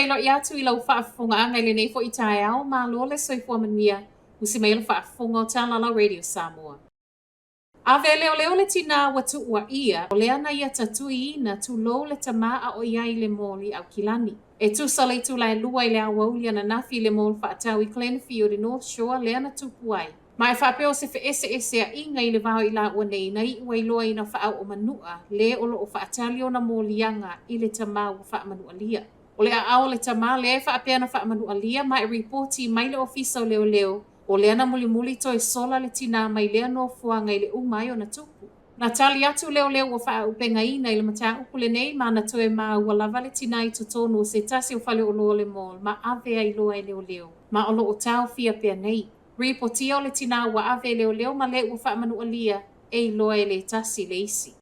Faafeiloai atu i lau faafofogaaga i lenei foi taeao, malo le soifua manuia, usi mai le faafofoga o Talalau Radio Samoa. Ave e leoleo le tinā ua tuuaia, o lea na ia tatuiina tulou le tamā a o i ai i le mall i Aukilani. E tusa le itula e 2 i le aoauli ananafi i le mall faatau i Glenfield i North Shore lea na tupu ai. Ma e faapea o se feeseeseaiga i le va o i laua nei na iu ai loa ina faaoo manua le o lo o faatali ona moliaga i le tamā ua faamanualia. O le aao o le tamā lea e faapea na faamanualia ma e ripoti mai le ofisa o leoleo o lea na mulimuli toe sola le tinā mai lea nofoaga i le uma ai ona tupu. Na tali atu leoleo ua faaaupegaina i le mataupu lenei ma na toe maua lava le tinā i totonu o se tasi o faleoloa o le mall ma ave ai loa e leoleo ma o lo o taofia pea nei. Ripotia o le tinā ua ave e leoleo ma le ua faamanualia e iloa e le tasi le isi.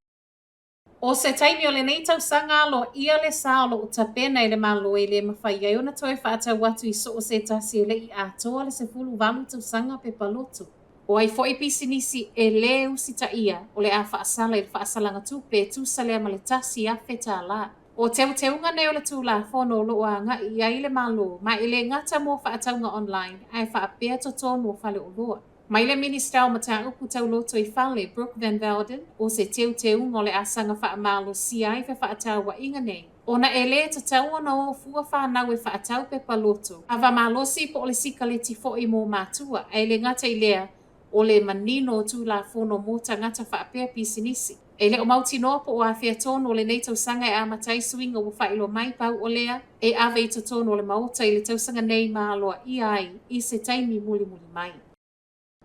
O se taimi o lenei tausaga aloaia le sa o lo o tapena e le Malo e le mafai ai ona toe faatau atu i so o se tasi e le i atoa le 18 tausaga pepa loto. O ai foi pisinisi e lē usitaia o le a faasala i le faasalaga tupe e tusa lea ma le $1,000. O teuteuga nei o le Tulafono o lo o aga'i i ai le Malo ma e le gata mo faatauga online ae faapea totonu o faleoloa. Mai le Minisita o Mataupu Tau Lotoifale, Brooke Van Velden, o se teuteuga o le a saga faamalosia ai fefaatauaiga nei, ona e lē tatau ona o fua fanau e faatau pepa loto, ava malosi po o le sikaleti foi mo matua, ae le gata i lea, o le manino o Tulafono mo tagata faapea pisinisi. E le o mautinoa po o afea tonu o lenei tausaga e amata ai suiga ua faailoa mai, pau o lea, e ave i totonu o le Maota i le tausaga nei ma aloaia ai i se taimi mulimuli mai.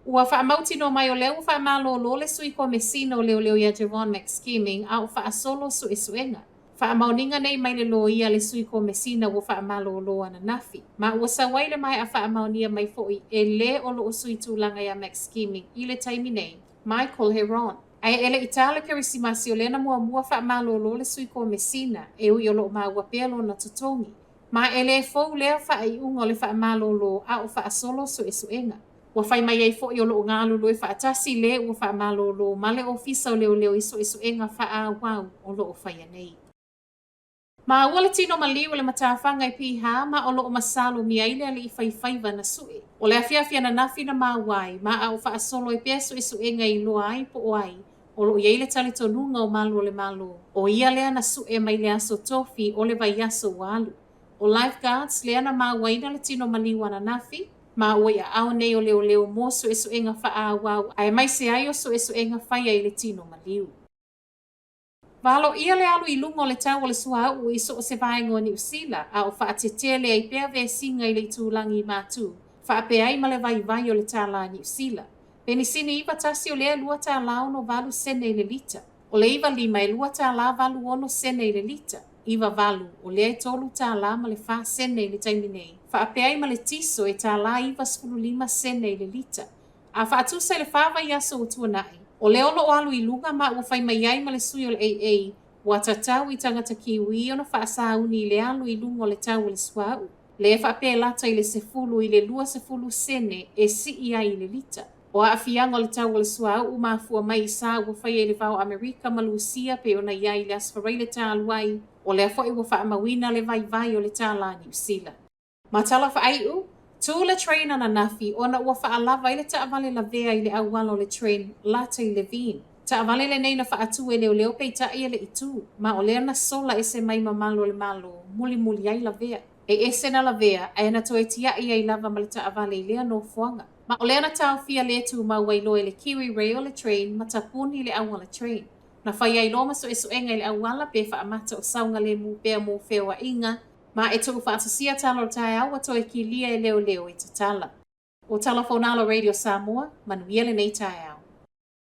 Ua faamautinoa mai o lea ua faamalōlō le Sui Komesina o Leoleo iā Javon McSkimming a o faasolo suesuega. Faamaoniga nei mai le loia a le Sui Komesina ua faamalōlō ananafi, ma ua sau ai le maea faamaonia mai foi e le o lo o sui tulaga iā McSkimming i le taimi nei, Michael Heron. Ae e le i tā le Kerisimasi o lea na muamua faamalōlō le Sui Komesina e ui o lo o maua pea lona totogi. Ma e lē fou lea faaiuga o le faamalōlō a o faasolo suesuega. Ua fai mai ai foi o lo o galulue faatasi le ua faamalōlō ma le Ofisa o Leoleo i suesuega faaauau o lo o faia nei. Maua le tino maliu o le matafaga i Piha ma o lo o masalomia ai le alii faifaiva na sue. O le afiafi ananafi na maua ai ma a o faasolo ai pea suesuega e iloa ai po o ai o lo o i ai le talitonuga o malu o le Malo, o ia lea na sue mai le aso Tofi o le vaiaso ua alu. O lifeguards lea na mauaina le tino maliu ananafi, ma ua i aao nei o leoleo mo suesuega faaauau aemaise ai o suesuega faia i le tino maliu. Valoia le alu i luga o le tau o le suauu i so o se vaega o Niu Sila, a o faatetele ai pea vesiga i le itulagi i Matu, faapea ai ma le vaivai o le tālā Niu Sila. Penisini 91 o lea e $2.68 sene i le lita. O le 95 e $2.86 sene i le lita. 98 o lea e $3.04 sene i le taimi nei, faapea ai ma le tiso e $1.95 sene i le lita. A faatusa i le fa vaiaso ua tuanai, o lea o lo o alu i luga ma ua fai mai ai ma le sui o le AA, ua tatau i tagata Kiwi ona faasauni i le alu i luga o le tau o le suauu, lea e faapea e lata i le 10 i le 20 sene e sii ai i le lita. O aafiaga o le tau o le suauu mafua mai i sa ua faia i le va o Amerika ma Lusia pei ona i ai i le Aso Faraile talu ai, o lea foi ua faamauina le vaivai o le tālā Niu Sila. Ma tala faaiu, tū le train ananafi ona ua faalava ai le taavale lavea i le auala o le train lata i Levin. Taavale lenei na faatū e leoleo peitai e le i tū, ma o lea na sola ese mai ma malu o le Malo mulimuli ai lavea. E ese na lavea, ae na toe tiaʻi ai lava ma le taavale i lea nofoaga. Ma o lea na taofia lē tumau ai loa e le Kiwi Rail le train ma tapuni le auala train. Na fai ai loa ma suesuega i le auala pe faamata o saogalemu pea mo feoaiga Ma e tuufaatasia tala o le taeao ua toe kilia e leoleo e tatala. O Tala Fonalo Radio Samoa, manuia lenei taeao.